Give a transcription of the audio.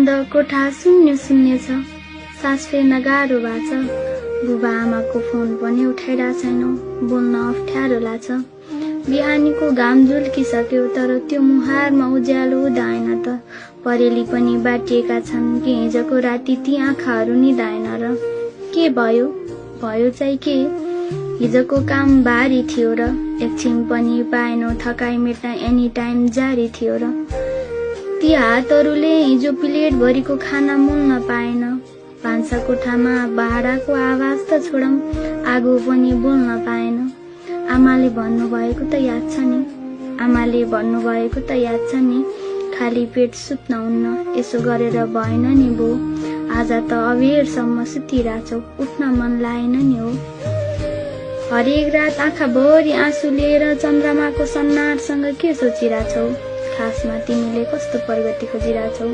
बन्द कोठा शून्य शून्य छ, सास फेर्न गाह्रो भएको छ। बुबा आमाको फोन पनि उठाइरहेको छैनौ, बोल्न अप्ठ्यारो लाग्छ। बिहानीको घाम झुल्किसक्यो, तर त्यो मुहारमा उज्यालो हुँदैन त। परेली पनि बाटिएका छन् कि हिजोको राति ती आँखाहरू निधाएन र। के भयो भयो चाहिँ के? हिजोको काम भारी थियो र, एकछिन पनि पाएनौ थकाइ मेट्न, एनी टाइम जारी थियो र। ती हातहरूले हिजो प्लेट भरिको खाना मोल्न पाएन। भान्सा कोठामा भाँडाको आवाज त छोडम, आगो पनि बोल्न पाएन। आमाले भन्नुभएको त याद छ नि, आमाले भन्नुभएको त याद छ नि, खाली पेट सुत्न हुन्न, यसो गरेर भएन नि बो। आज त अबेरसम्म सुतिरहेछौ, उठ्न मन लागेन नि हो। हरेक रात आँखाभरि आँसु लिएर चन्द्रमाको सन्नाटसँग के सोचिरहेछौ? खासमा तिमीले कस्तो प्रगति खोजिरहेछौ?